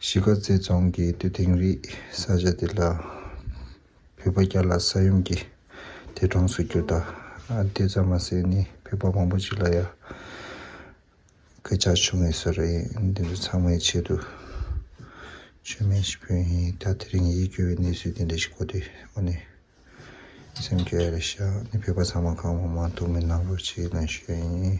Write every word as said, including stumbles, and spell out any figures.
གཞིས་ཀ་རྩེ་རྫོང་གི་སྟོད་དིང་རི་ས་ཆ་དེ་ལ་བོད་པ་རྒྱ་ལ་ས་ཡོམ་གྱི་འདས་གྲོངས་སུ་གྱུར་ད། ཨ་དེ་ཙམ་མ་ཟད་ནི་བོད་པ་མང་པོ་ཅིག་ལ་ཡ་སྐད་ཆ་བྱུང་ཡོད་ས་རེད། འདི་ཚོ་ཚང་མའི་ཆེད་དུ་མཆོད་མེ་ཞིག་ཕུལ་ཡིན། ད་དེ་རིང་ཡིད་སྐྱོ་བའི་གནས་ཚུལ་དེ་འདྲ་ཞིག་གོ་དུས་དངོས་གནས་སེམས་སྐྱོ་ཡ་རེད་ཤག་ནི་བོད་པ་ཚང་མ་གང་མང་མང་ཐུགས་སྨོན་གནང་རོགས་བྱེད་ལན་ཞུ་ཡ་ཡིན།